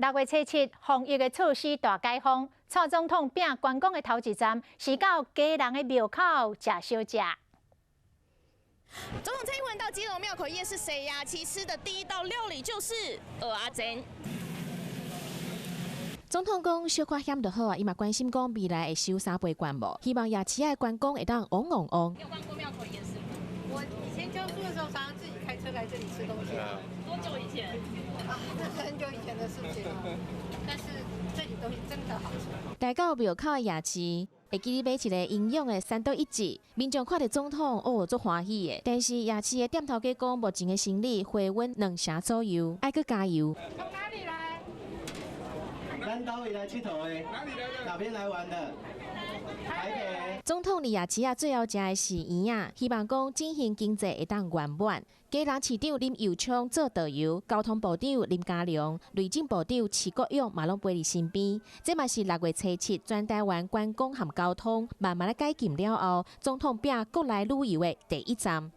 6月初七，防疫的措施大解封，蔡總統拚觀光的頭一站是到基隆的廟口食小食。總統蔡英文到基隆廟口夜市踅夜市吃的第一道料理就是蚵仔煎。總統講小可險就好啊，伊嘛關心講未來會收三倍券無？希望夜市的觀光會當旺旺旺。你有逛過廟口夜市嗎？我以前教書的時候，常常自己開車來這裡吃東西。多久以前？啊，那是很久以前的事情了。但是這裡東西真的好吃。來到廟口的夜市，會記得買一个營養的三多一劑，民眾看著總統哦，足歡喜的。但是夜市的店頭家講，目前的生意回穩兩成左右，愛閣加油。從哪裡來？咱佗位來𨑨迌的？哪裡來的？哪邊來玩的？台北。總統佇夜市啊，最後食的是圓仔，希望講振興經濟會當圓滿。基隆市長林右昌做導遊，交通部長林佳龍、內政部長徐國勇嘛攏陪佇身邊。這嘛是6月初七全台灣觀光和交通慢慢仔解禁了後，總統拚國內旅遊的第一站。